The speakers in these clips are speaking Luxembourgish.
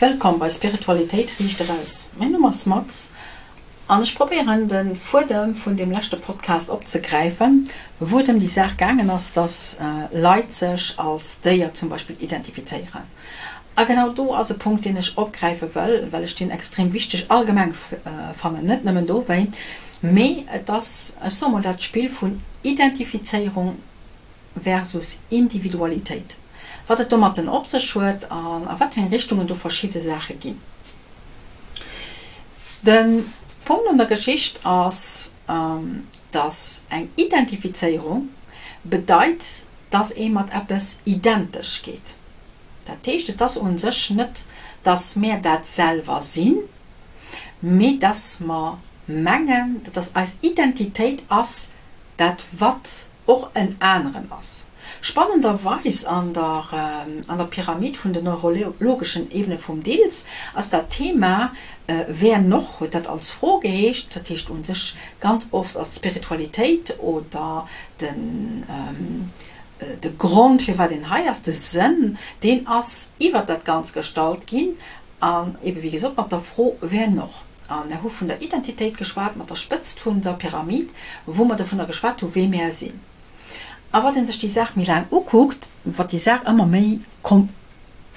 Wëllkomm bei Spiritualitéit riicht eraus. Mäin Numm ass Max an ech probéieren de Fuedem vun deem leschte Podcast opzegräifen, wou et ëm déi Saach gaangen ass, dass Leit sech als Déier zum Beispill identifizéieren. A genau do ass e Punkt, deen ech opgräife wëll, well ech deen extrem wichteg allgemeng fannen, net nëmmen dowéint, mee et ass, ech soe mol, dat Spill vun Identifizéierung versus Individualitéit, wat et domatten op sech huet an a wat fir eng Richtungen do verschidde Saache ginn. De Punkt an der Geschicht ass, dass eng Identifizéierung bedeit, dass ee mat eppes identesch geet. Dat heescht, et ass u sech net, dass mär dat selwer sinn, mee dass mer mengen, dass eis Identitéit ass dat wat och en aneren ass. Spannenderweis an der an der Pyramid vun den neurologeschen Ebene vum Dills ass dat Thema Wer noch huet dat als Fro geheescht. Dat heescht u sech ganz oft ass d'Spiritualitéit oder den de Grond firwat een hei ass, de Sënn, deen ass iwwert dat Ganzt gestallt ginn an ebe wéi gesot mat der Fro Wer noch? A mär hu vun der Identitéit geschwat, mat der Spëtzt vun der Pyramid, wou mer dovunner geschwat hu wee mär sinn. A wat ee sech déi Saach méi laang ukuckt, wat déi Saach ëmmer méi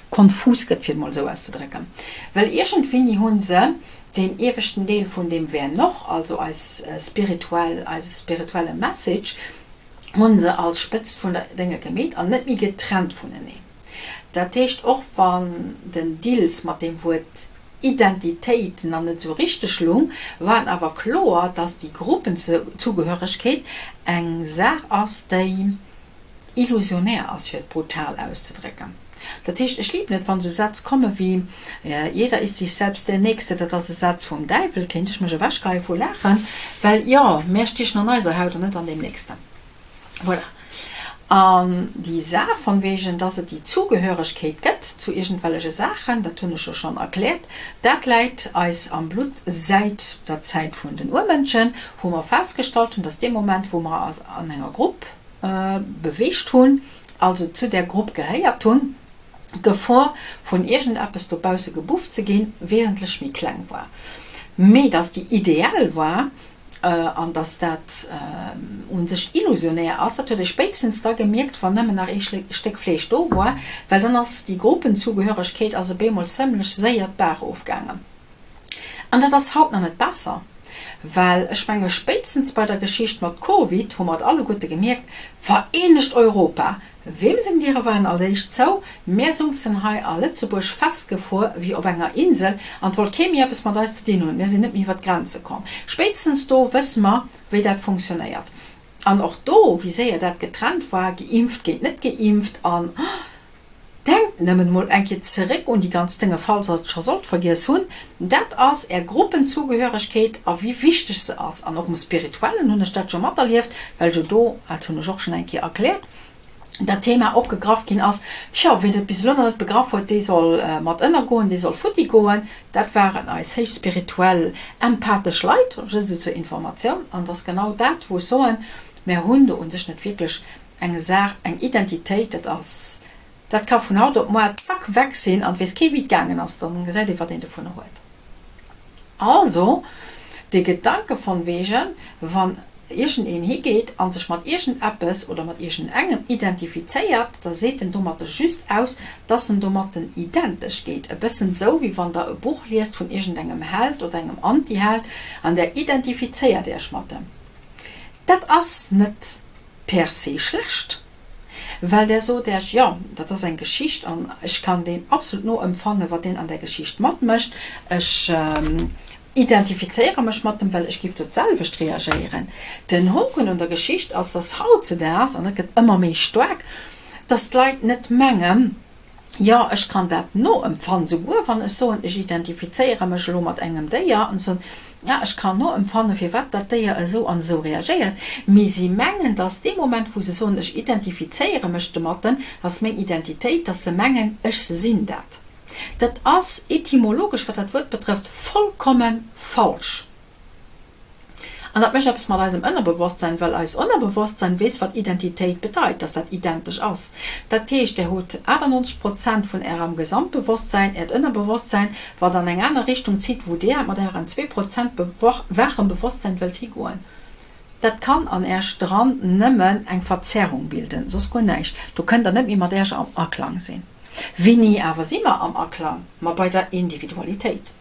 konfus gëtt, fir et mol esou auszedrécken. Well iergendwéini hu se deen ieweschten Deel vun deem Wer noch, also eis spirituell, eise spirituelle Message, hu se als Spëtzt vun der Dénge gemeet an net méi getrennt vuneneen. Dat heescht, och wann den Dils mat deem Wuert Identitéit nach net esou richteg lung, war et awer kloer, dass déi Gruppenzugehöregkeet eng Saach ass, déi illusionär ass, fir et brutal auszedrécken. Dat heescht, ech liben et, wann esou Sätz komme wéi Jeder ist sich selbst der Nächste, dat ass e Saz vum Däiwel, kéint ech mech ewechgeheie vu Laachen, well jo, mär stiechen an eiser Haut an net an deem Nächsten. Voilà. An déi Saach von wegen, dass et déi Zugehöregkeet gëtt zu iergendwellege Saachen, dat hunn ech jo schonn erkläert, dat läit eis am Blutt säit der Zäit vun den Urmënschen, wou mer festgestallt hunn, dass dee Moment, wou mer eis an enger Grupp beweegt hunn, also zu där Grupp gehéiert hunn, d'Gefor vun iergendeppes dobausse gebufft ze ginn, wesentlech méi kleng war. Mee dass déi ideell war, An dass dat u sech illusionär ass, dat huet ee spéitstens da gemierkt, wann nëmmen nach ee Stéck Fleesch do war, well dann ass déi Gruppenzugehöregkeet ass op eemol zëmlech séier d'Baach ofgaangen. An dat ass haut nach net besser, well ech menge spéitstens bei der Geschicht mat Covid hu mer et alleguerte gemierkt, Vereenegt Europa, Weem seng Diere waren als éischt zou? Mär sungsen hei a Lëtzebuerg festgefuer wéi op enger Insel an 't wollt kee méi eppes mat eis ze dinn hunn. Mir sinn net méi iwwer d'Grenze komm. Spéitstens do wësse mer, wéi dat funktionéiert. An och do, wéi séier dat getrennt war, geimpft géint net geimpft an denkt nëmmen mol eng Kéier zeréck un déi ganz Dënge, falls der et scho sollt vergiess hunn, dat ass är Gruppenzugehöregkeet a wéi wichteg se ass. An och um Spirituellen hunn ech dat scho materlieft, well jo do, dat hunn ech och schonn eng Kéier erkläert, dat Thema opgegraff ginn ass, tjo, wien et bis elo nach net begraff huet, dee soll mat ënnergoen, dee soll futti goen. Dat waren eis héich spirituell, empathesch Leit, just esou zur Informatioun. An et ass genau dat, wou ech soen, mär hunn do u sech net wierklech eng Saach, eng Identitéit, dat ass, dat ka vun haut op muar zack weg sinn an et weess kee wéi et gaangen ass, dann gesäit ee wat een dovunner huet. Also, de Gedanke von wegen, wann iergendeen higeet a sech mat iergendeppes oder mat iergendengem identifizéiert, da seet en domatter just aus, dass en domatten identesch geet. E bëssen esou, wéi wann Der e Buch liest vun iergendengem Held oder engem Antiheld an Der identifizéiert Iech mat em. Dat ass net per se schlecht. Well där sot Äech, jo, dat ass eng Geschicht an ech kann deen absolut noëmfannen, wat deen an där Geschicht matmécht. Ech identifizéiere mech mat em, well ech géif do d'selwecht reagéieren. Den Hoken un der Geschicht ass, dass hautzedaags, an dat gëtt ëmmer méi staark, dass d'Leit net mengen, Jo, ech kann dat noempfannen, souguer wann ech soen, ech identifizéiere mech elo mat engem Déier an soen, ja, ech kann noempfannen, firwat dat Déier esou an esou reagéiert. Mee si mengen, dass dee Moment, wou se soen, ech identifizéiere mech domatten, ass meng Identitéit, dass se mengen, ech sinn dat. Dat ass etymologesch, wat dat Wuert betrëfft, vollkomme falsch. An dat mécht eppes mat eisem Ënnerbewosstsäin, well eist Ënnerbewosstsän weess, wat Identitéit bedeit, dass dat identesch ass. Dat heescht, Där hutt 98 Prozent vun Ärem Gesamtbewosstsäin, Äert Ënnerbewosstsän, wat an eng aner Richtung zitt, wou Där mat Ären 2 Prozent waachem Bewosstsän wëllt higoen. Dat kann an Äerch dran nëmmen eng Verzerrung bilden, soss guer näischt. Do kënnt Der net méi mat Äerch am Aklang sinn. Wéini awer si mer am Aklang? Ma bei der Individualitéit.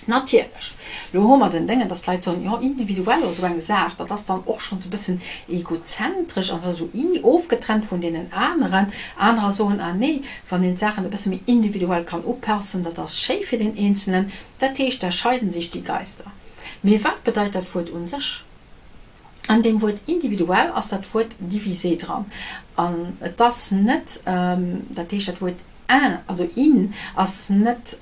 Natierlech, lo hu mer den Déngen, dass d'Leit soen, jo individuell oder sou eng Saach, dat ass dann och schonn sou e bëssen egozentresch an esou i ofgetrennt vun deenen aneren. Anerer soen, ah nee, wann een d'Saachen e bësse méi individuell kann upassen, dat ass schéi fir den Eenzelnen. Dat heescht, da scheiden sich die Geister. Mee wat bedeit dat Wuert un sech? An deem Wuert individuell ass dat Wuert divisé dran. An et ass net, dat heescht dat Wuert in, also in ass net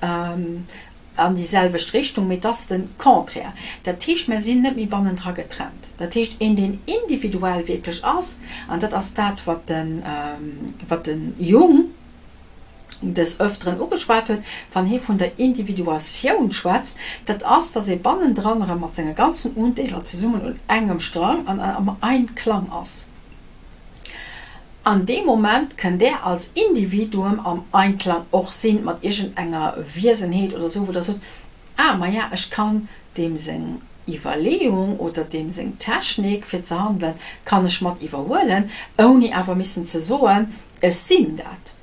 an déi selwecht Richtung, mee et ass de Contraire. Dat heescht, mir sinn net méi bannendra getrennt. Dat heescht, een deen individuell wierklech ass, an dat ass dat wat de, wat de Jung des Öfteren ugeschwat huet, wann hie vun der Individuatioun schwätzt, dat ass, dass ee bannendran erëm mat senge ganzen Undeeler zesummen un engem Strang an am Einklang ass. An deem Moment kënnt Där als Individuum am Einklang och sinn mat iergendenger Wiesenheet oder esou, wou Der sot, Ah, maja, ech kann deem seng Iwwerleeung oder deem seng Technik fir ze handelen, kann ech mat iwwerhuelen, ouni awer missen ze soen, Ech sinn dat.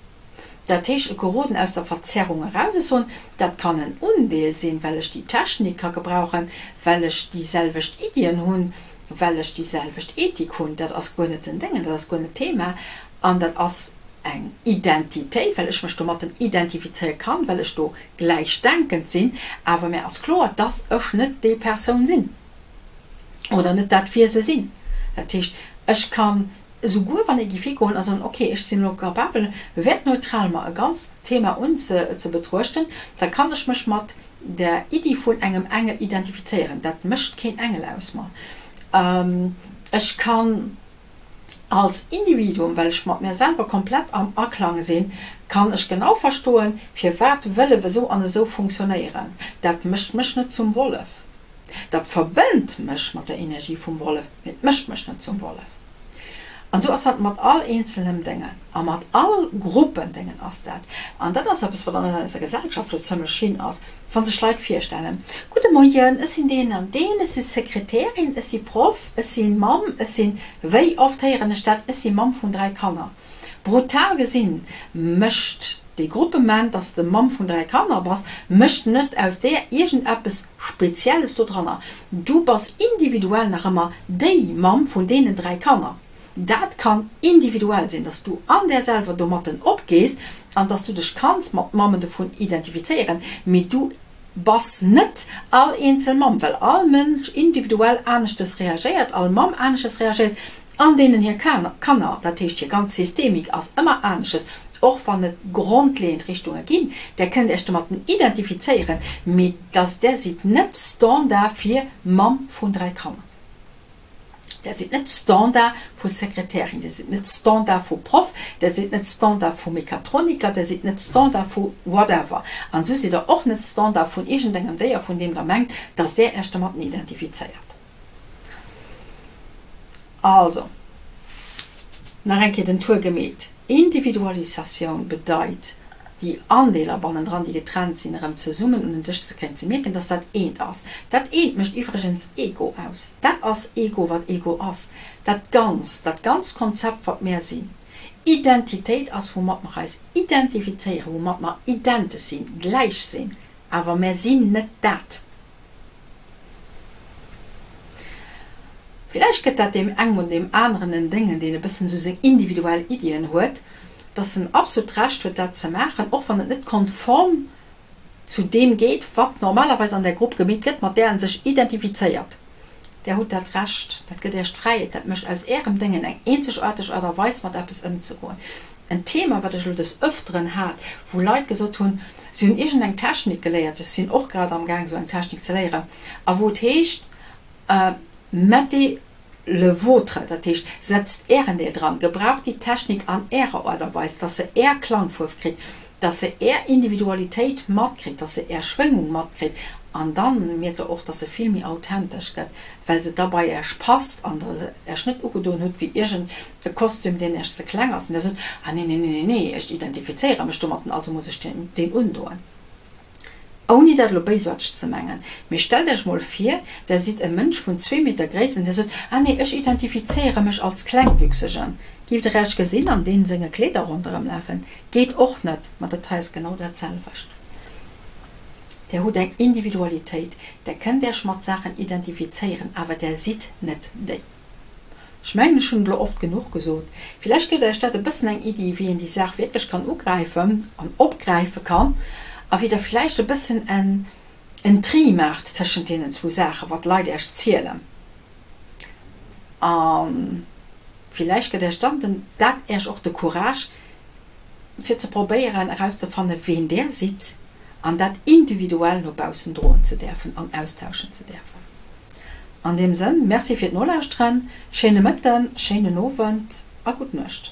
Dat heescht, ech geroden aus der Verzerrung eraus. Ech soen, dat kann en Undeel sinn, well ech déi Technik ka gebrauchen, well ech déi selwecht Iddien hunn, well ech déi selwecht Ethik hunn. Dat ass guer net den Déngen, dat ass guer net d'Thema. An dat ass eng Identitéit, well ech mech domatten identifizéiere kann, well ech do gläichdenkend sinn. Awer mär ass kloer, dass ech net déi Persoun sinn oder net dat Wiese sinn. Dat heescht, ech kann Esouguer wann ee géif higoen a soen, ok, ech sinn elo capabel, wertneutral mer e ganzt Thema un ze betruechten, da kann ech mech mat der Iddi vun engem Engel identifizéieren. Dat mécht keen Engel aus mer. Ech kann als Individuum, well ech mat mir selwer komplett am Aklang sinn, kann ech genau verstoen, firwat Wëllef esou an esou funktionéieren. Dat mécht mech net zum Wollef. Dat verbënnt mech mat der Energie vum Wollef, mee et mécht mech net zum Wollef. An esou ass dat mat all eenzelnem Déngen a mat all Gruppendéngen ass dat. An dat ass eppes, wat an eiser Gesellschaft jo zëmmlech hin ass, wa sech Leit virstellen, Gudde Moien, ech sinn deen an deen, ech si Sekretärin, ech si Proff, ech si Mamm, ech sinn, wéi oft héieren ech dat, ech si Mamm vun 3 Kanner. Brutal gesinn mécht dee Gruppement, dass de Mamm vun 3 Kanner bass, mécht net aus där iergendeppes Spezielles dodranner. Du bass individuell nach ëmmer déi Mamm vun deenen 3 Kanner. Dat kann individuell sinn, dass du an där selwer domatten opgees an dass du dech kanns mat Mammen dovun identifizéieren, mee du bass net all eenzel Mamm, well all Mënsch individuell aneschtes reagéiert, all Mamm aneschtes reagéiert an deenen hir Kanner, dat heescht hir ganz Systemik ass ëmmer anesches, och wann et grondleeënd Richtunge ginn. Där kënnt Iech domatten identifizéieren, mee dass där sidd net Standard fir Mamm vun 3 Kanner. Där sidd net Standard vu Sekretärin, Dir sidd net Standard vu Proff, Där sidd net Standard vu Mechatroniker, Där sidd net Standard vu whatever. An esou sidd Der och net Standard vun iergendengem Déier, vun deem Der mengt, dass Där Iech domatten identifizéiert. Also, nach eng Kéier den Tour gemeet. Individualisatioun bedeit, déi Andeeler bannendran, déi getrennt sinn, erëm zesummen un den Dësch ze kréien, ze mierken, dass dat eent ass. Dat eent mécht iwwregens Ego aus. Dat ass Ego, wat Ego ass. Dat Ganzt, dat ganzt Konzept, wat mär sinn. Identitéit ass, woumat mer eis identifizéieren, woumat mer identesch sinn, gläich sinn. Awer mär sinn net dat. Villäicht gëtt dat deem engem oder deem aneren en Déngen, deen e bëssen esou seng individuell Iddien huet, dass en absolut d'Recht huet, dat ze maachen, och wann et net konform zu deem geet, wat normalerweis an där Grupp gemeet gëtt, mat där en sech identifizéiert. Där hutt dat Recht, dat gëtt Iech d'Fräiheet, dat mécht aus Ärem Déngen eng eenzegaarteg Aart a Weis, mat eppes ëmzegoen. En Thema, wat ech elo des Ëfteren hat, wou Leit gesot hunn, si hunn iergendeng Technik geléiert, ech sinn och grad am Gaang esou eng Technik ze léieren, a wou et heescht, Mettez le vôtre, dat heescht, setzt Ären Deel dran, gebraucht déi Technik an Ärer Aart a Weis, dass se Är Klangfuerf kritt, dass se Är Individualitéit matkritt, dass se Är Schwéngung matkritt. An dann mierkt der och, dass se vill méi authentesch gëtt, well se da bei Äech passt an der se Äech net ugedoen hutt wéi iergend e Kostüm, deen Äech ze kleng ass an der sot, Ah nee, nee, nee, nee, nee, ech identifizéiere mech domatten, also muss ech deen undoen. Ouni dat elo béisaarteg ze mengen, mee stellt Äech mol vir, Der sidd e Mënsch vun zwee Meter Gréisst an Der sot, Ah nee, ech identifizéiere mech als Klengwüchsegen. Giff Der Äech gesinn an deenen senge Kleeder ronderëmlafen? Geet och net, ma dat hei ass genau dat selwecht. Där hutt eng Individualitéit, där kënnt Äech mat Saachen identifizéieren, awer där sidd net déi. Ech mengen, ech hunn et elo oft genuch gesot. Villäicht gëtt Äech dat e bëssen eng Iddi, wéi een déi Saach wierklech kann ugräifen an opgräife kann a wéi Der villäicht e bëssen en en Tri maacht tëschent deenen zwou Saachen, wat d'Leit Äech zielen. A villäicht gëtt Äech dann den dat Äech och de Courage, fir ze probéieren erauszefanne ween där sidd an dat individuell no baussen droen ze däerfen an austauschen ze däerfen. An deem Sënn, Merci fir d'Nolauschteren, schéine Mëtten, schéinen Owend a gutt Nuecht.